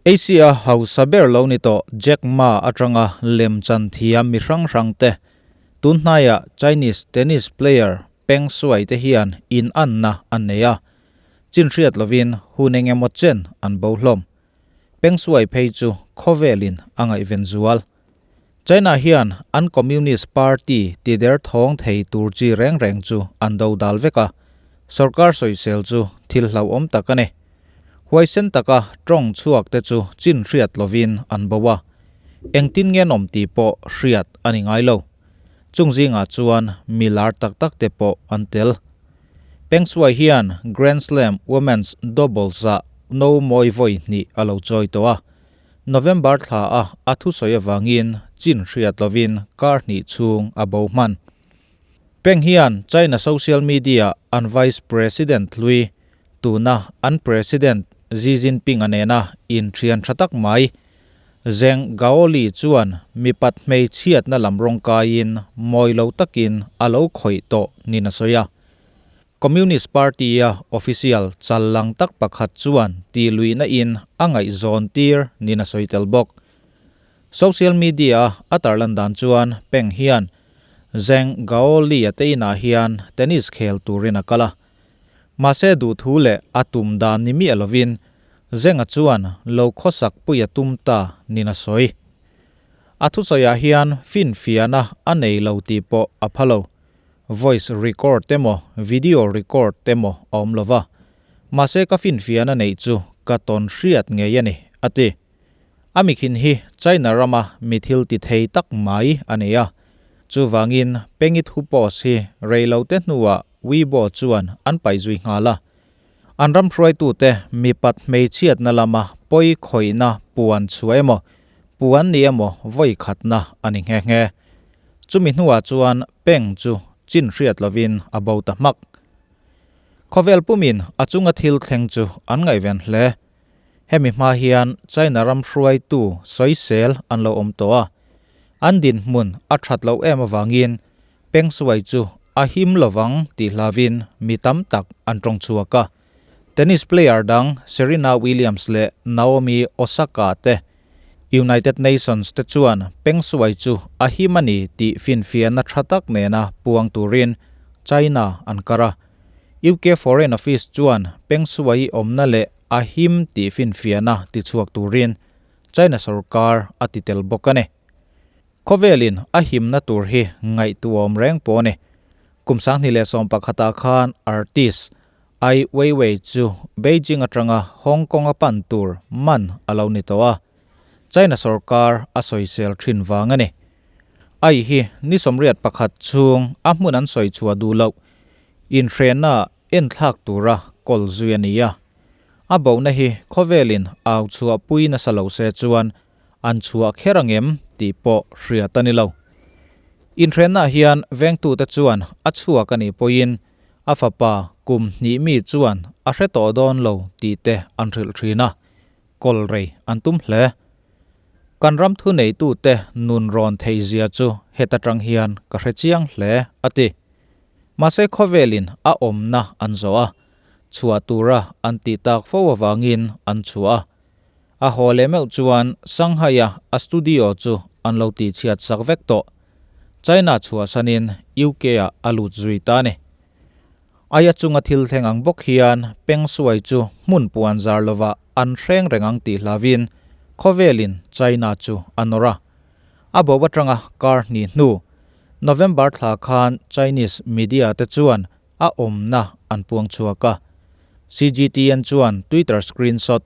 Asia hausa ber lo ni tawh Jack Ma atanga lemchan thiam mi hrang hrang te, tun hnaiah Chinese tennis player Peng Shuai te hian in anna an nei a, chin hriat lovin hun eng emaw chen an bo hlawm. Peng Shuai phei chu khawvelin a ngaihven zual. China hian an Communist Party ti der thawng thei tur chi reng reng chu an do dal vek a, sorkar sawisel chu thil hlauhawm tak a ni. Huaisen taka tawng chhuak te chu chin hriat lovin an bo a, engtin nge an awm tih pawh hriat a ni ngai lo. Chung zingah chuan mi lar tak tak te pawh an tel. Peng Shuai hian Grand Slam Women's Doubles-ah no mawi vawi hnih a lo chawi tawh a, November thla a a thusawi avangin chin hriat lovin kar hnih chhung a bo hman. Peng hian China social media an Vice President hlui, tuna an President Xi Jinping a nena inthian tha tak mai Zheng Gaoli chuan mipat hmeichhiatna lam rawng kaiin mawi lo takin a lo khawih tawh nin a sawi a. Communist Party-a official chal lang tak pakhat chuan ti luihna in a ngaihzawn tir niin a sawi tel bawk. Social media-a a tarlan dan chuan Peng hian Zheng Gaoli-a te inah hian tennis khel turin a kal a. Mahse duhthu leh a tum dan ni miah lovin Zheng-a chuan lo khawsak pui a tum ta niin a sawi. A thusawiah hian finfiahna a nei lo tih pawh a pha lo. Voice record emaw video record emaw a awm lo va, mahse ka finfiahna neih chu ka tawn hriat ngei a ni, a ti. A mikhin hi China rama mi thil ti thei tak mai a ni a, chuvangin Pengit hu post hi rei lo te hnuah Weibo chuan an paih zui nghal a. An ram hruaitute mipat hmeichhiatna lama pawi khawihna puan chhuah emaw, puan ni emaw vawi khatna a ni nghe nghe. Chumi hnuah chuan Peng chu chin hriat lovin a bo ta hmak. Khawvel pumin a chunga thil thleng chu an ngaihven hle. Hemi hma hian China ram hruaitu sawisel an lo awm tawh a, an dinhmun a that loh em avangin Peng Shuai chu a him lovang tih hlavin mi tam tak an tawng chhuak a. Tennis player dang Serena Williams leh Naomi Osaka te United Nations te chuan Peng Shuai chu a him a ni tih finfiahna tha tak nena puang turin China an kar a. UK Foreign Office chuan Peng Shuai awmna leh a him tih finfiahna tichhuak turin China sorkar a ti tel bawk a ni. Khawvelin a himna tur hi ngaihtuahawm reng pawh a ni. Kum 2011 ah khan artist Ai Weiwei chu Beijing atanga Hong Kong a pan tur man a lo ni tawh a, China sorkar a sawisel thin vang a ni. Ai hi ni 81 chhung a hmun an sawi chhuah duh loh inhrenna enthlak tura kawl zui a ni a. A bohna hi khawvelin au chhuahpui nasa lo se chuan an chhuah kher angem tih pawh hriat a ni lo. Inhrennaah hian vengtute chuan a chhuak a nih pawhin A fapa kum hnih mi chuan a hre tawh dawn lo tih te an hrilh thin a, kawl rei an tum hle. Kan ram thuneitute nun rawn thei zia chu heta tang hian ka hre chiang hle, a ti. Mahse khawvelin a awmna an zawh a, chhuah tura an tih tak fo avangin an chhuah a. A haw leh meuh chuan Shanghai-a a studio chu an lo tihchhiat sak vek tawh. China chhuahsanin UK-ah a lut zui ta a ni. Aia chunga thil thleng ang bawk hian Peng Shuai chu hmun puan zar lovah an hreng reng ang tih hlauvin khawvelin China chu a nawr a. A bo atanga kar hnih hnu, November thla khan Chinese media te chuan a awmna an puang chhuak a. CGTN chuan Twitter screenshot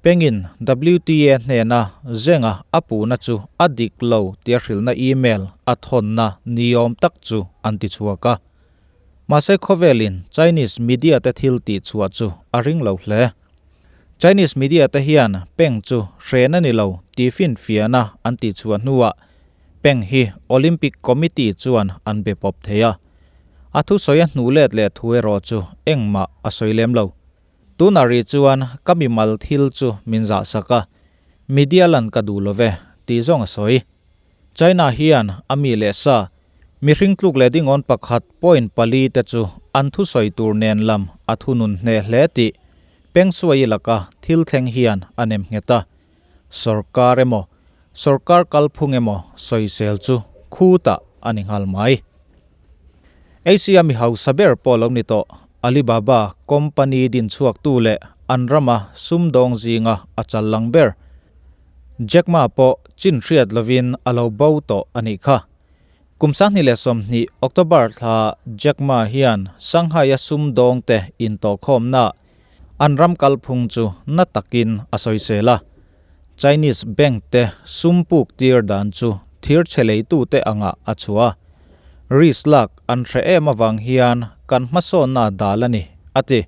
pengin WTA hnena zenga a puhna chu a dik lo tia hrilhna email a thawnna niawm tak chu an ti chhuak a. Mahse khawvelin Chinese media te thil tih chhuah chu a ring lo hle. Chinese media te hian Peng chu hren a ni lo tih finfiahna an tih chhuah hnuah Peng hi Olympic Committee chuan an be pawp thei a. A thusawi a hnuh let leh thu erawh chu engmah a sawi lem lo. Tunah rih chuan ka mimal thil chu min zah sak a, media lan ka duh lo ve, tih zawng a sawi. China hian a mi leh sa, mihring tluk leh dingawn pakhat point pali te chu an thusawi tur nen lam a thunun hneh hle tih Peng Shuai laka thil thleng hian a nem nghet a. Sorkar emaw, sorkar kalphung emaw sawisel chu khutah a ni nghal mai. Asia mi hausa ber pawh lo ni tawh Alibaba company din chhuaktu leh an rama sumdawng zinga a chal lang ber Jack Ma pawh chin hriat lovin a lo bo tawh a nih kha. Kum 2020 October thla Jack Ma hian Shanghai-a sumdawngte intawhkhawmnaah an ram kalphung chu na takin a sawisel a. Chinese bank te sum puk tir dan chu thir chhe leitute angah a chhuah a. Risk lak an hre em avang hian kan hmasawnna dal a ni, a ti.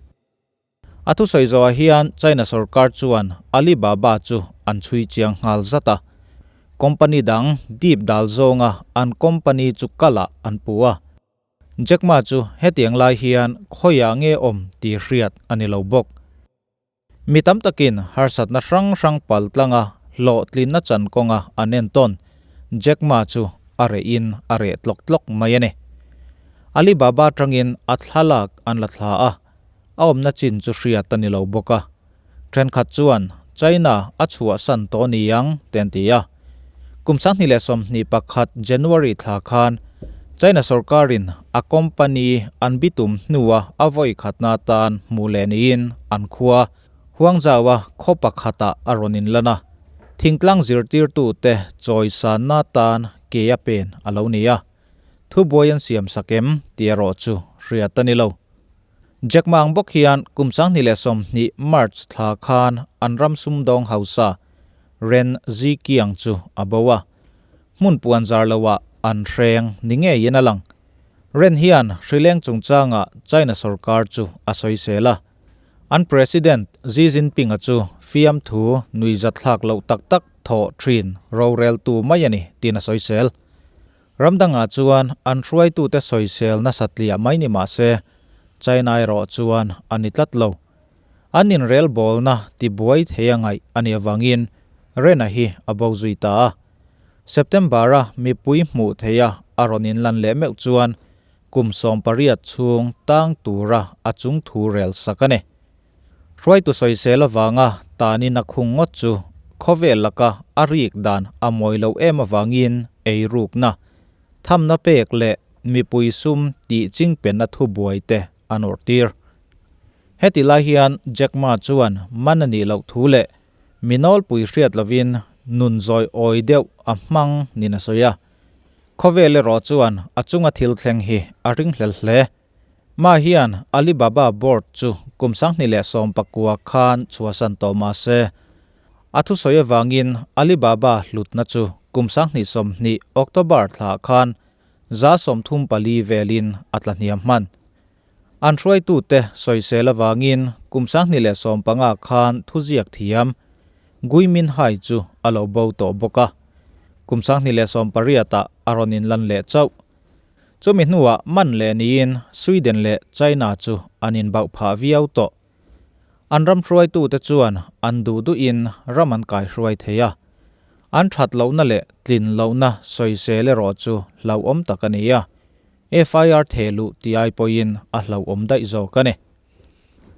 A thusawi zawhah hian China sorkar chuan Alibaba chu an chhui chiang nghal zat a. Company dang dip dal zawnga an company chu kalah an pu a. Jack Ma chu hetiang lai hian khawiah nge awm tih hriat a ni lo bawk. Mi tam takin harsatna hrang hrang pal tlanga hlawhtlinna chan kawnga an entawn Jack Ma chu a reh in a reh tlawk tlawk mai a ni. Alibaba atangin a thlalak an la thla a, a awmna chin chu hriat a ni lo bawk a. Thenkhat chuan China a chhuahsan tawh ni ang te an ti a. Kum 2021 January thla khan China sorkarin a company an bitum hnua a vawi khatna atan hmuh leh niin an khua Huangzhou-a khaw pakhatah a rawn inlan a. Thingtlang zirtirtute chawisanna atan ke a pen a lo ni a. Thubuai an siam sak em tih erawh chu hriat a ni lo. Jack Ma ang bawk hian kum 2020 March thla khan an ram sumdawng hausa Ren Zhiqiang chu a bo a. Hmun puan zar loah an hreng ni ngeiin a lang. Ren hian hrileng chungchangah China sorkar chu a sawisel a. An President Xi Jinping-a chu fiamthu nuihzatthlak loh tak tak thawh thin roreltu mai a ni tiin a sawisel. Ram dangah chuan an hruaitute sawisel nasa tliah mai ni mah se, China erawh chuan a ni tlat lo. An inrelbawlna tibuai thei a ngaih a nih avangin Rena hi a bo zui ta a. September-a mipui hmuh theiha a rawn inlan leh meuh chuan kum 18 chhung tang tura a chung thu rel sak a ni. Hruaitu sawisel avanga tanin a khung ngawt chu khawvel laka a rik dan a mawi loh em avangin eirukna, thamna pek leh mipui sum tih chingpenna thubuai te a nawrh tir. Heti lai hian Jack Ma chuan man a nih loh thu leh mi nawlpui hriat lovin nun zawi awi deuh a hmang niin a sawi a. Khawvel erawh chuan a chunga thil thleng hi a ringhlel hle. Ma hian Alibaba board chu kum 2019 khan chhuahsan tawh mah se, a thusawi avangin Alibaba hlutna chu kum 2020 October thla khan 34% velin a tla hniam hman. An hruaitute sawisel avangin kum 2015 khan thuziak thiam Gui Minhai chu a lo bo tawh bawk a, kum 2018 ah a rawn inlan leh chauh. Chumi hnuah man leh niin Sweden leh China chu an inbauh phah viau tawh. An ram hruaitute chuan an duh duhin ram an kaihruai thei a. An that lohna leh tlin lohna sawisel erawh chu hlauhawm tak a ni a, FIR theh luh ti ai pawhin a hlauhawm daih zawk a ni.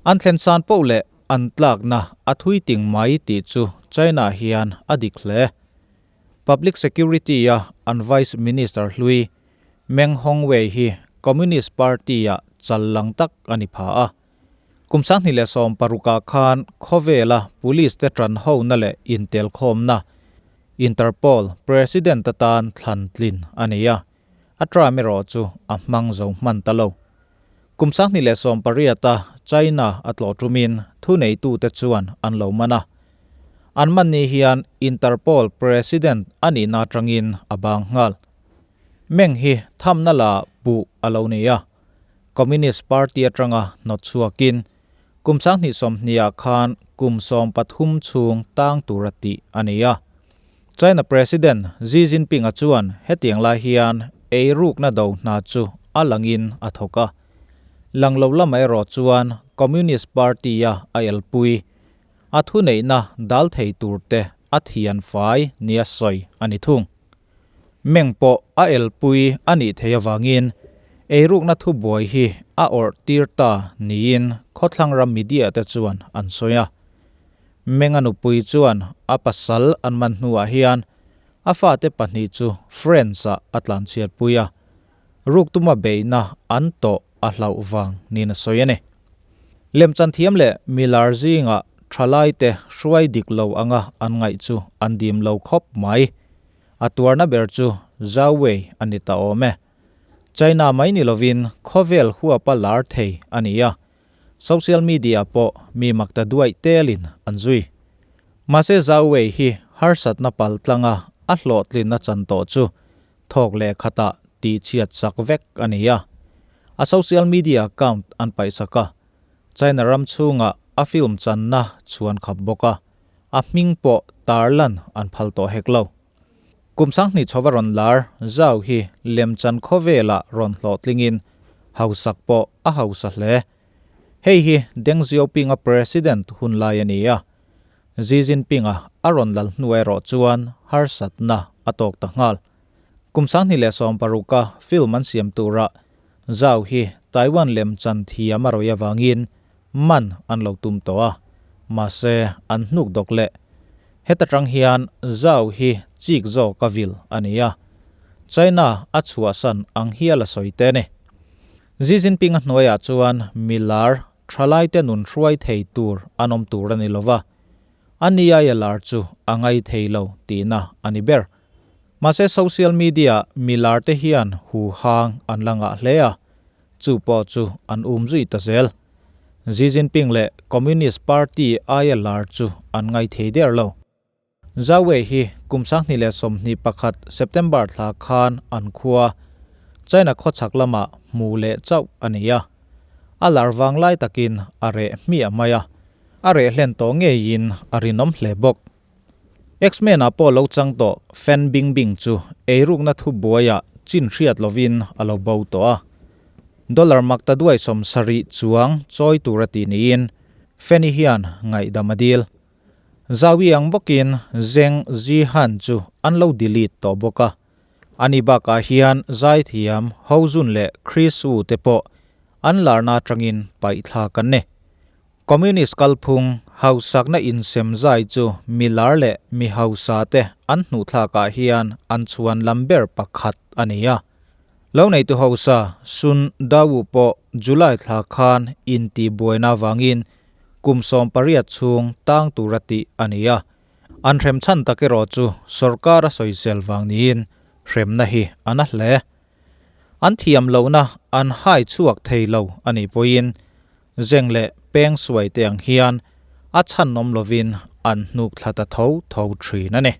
An thlen san poh leh an tlakna a thui ting mai tih chu China hian a dik hle. Public Security-a an Vice Minister hlui Meng Hongwei hi Communist Party-a chal lang tak a ni pha a. Kum 2016 ah khan khawvela police te tan hona leh intelkhawmna Interpol President atan thlan tlin a ni a, a term erawh chu a hmang zo hman ta lo. Kum 2018 a China a tlawh tumin thuneitute chuan an lo man a. An man ni hian Interpol President a nihna atangin a bang nghal. Meng hi thamna la buh a lo ni a. Communist Party atanga hnawt chhuakin kum 2020 ah khan kum 13 chhung tang tura tih a ni a. China President Xi Jinping-a chuan hetiang lai hian eirukna do hna chu a langin a thawk a. Lang lo lamah erawh chuan Communist Party-a a elpui a thuneihna dal thei turte a thian fai nia sawi a ni thung. Meng pawh a elpui a nih theih avangin eirukna thubuai hi a awrh tir ta niin khawthlang ram media te chuan an sawi a. Menga nupui chuan a pasal an man hnuah hian a fate pahnih chu France-ah a tlanchhiatpui a, ruk tuma beihna an tawh a hlauh vang niin a sawi a ni. Lemchan thiam leh milar zingah thalaite hruai dik lo anga an ngaih chu an dim lo khawp mai. A tuarna ber chu Zhao Wei a ni ta awm e. China mai ni lovin khawvel huapa lar thei a ni a, social media pawh mi makta duaih telin an zui. Mahse Zhao Wei hi harsatna pal tlanga a hlawhtlinna chan tawh chu thawk leh khatah tihchhiat sak vek a ni a. A social media account an paihsak a, China ram chhungah a film channa chhuan khap bawk a, a hming pawh tarlan an phal tawh hek lo. Kum 2000 chhova rawn lar Zhao hi lemchan khawvelah rawn hlawhtlingin hausak pawh a hausa hle. Hei hi Deng Xiaoping-a president hun lai a ni a, Xi Jinping-a a rawn lal hnu erawh chuan harsatna a tawk ta nghal. Kum 2016-a film an siam turah Zhao hi Taiwan lemchan thiam a rawih avangin man an lo tum tawh a, mahse an hnuk dawk leh. Heta tang hian Zhao hi chik zawk a vil a ni a, China a chhuahsan ang hial a sawi te a ni. Xi Jinping-a hnuaiah chuan milar thalaite nun hruai thei tur an awm tur a ni lova, a ni aia lar chu a ngai thei lo tihna a ni ber. Mahse social media milar te hian hu hang an la ngah hle a, chu pawh chu an um zui ta zel. Xi Jinping leh Communist Party aia lar chu an ngai thei der lo. Zhao Wei hi kum 2021 September thla khan an khua China khawchhak lamah hmu leh chauh a ni a. A lar vang lai takin a reh hmiah mai a, a reh hlen tawh ngeiin a rinawm hle bawk. X-Men ah pawh lo chang tawh Fan Bingbing chu eirukna thu buaiah chin hriat lovin a lo bo tawh a. Dollar makta duai 70 chuang chawi tur a tih niin Fanny hian ngaihdam a dil. Zawi ang bawkin Zheng Zihan chu an lo delete tawh bawk a. Ani bakah hian zaithiam Ho Jun leh Chris Wu te pawh an larna atangin paih thlak an ni. Communist kalphung hausakna insem zai chu mi lar leh mi hausa te an hnuh thlakah hian an chhuan lam ber pakhat a ni a. Lo neitu hausa Sun Dawu pawh July thla khan intibuaina avangin kum 18 chhung tang tura tih a ni a. An hrem chhan tak erawh chu sorkar a sawisel vang niin hremna hi a na hle. An thiam lohna an hai chhuak thei lo a nih pawhin Zeng leh peng suai te ang hian a chhan awm lovin an hnuk thla ta tho tho thin a ni.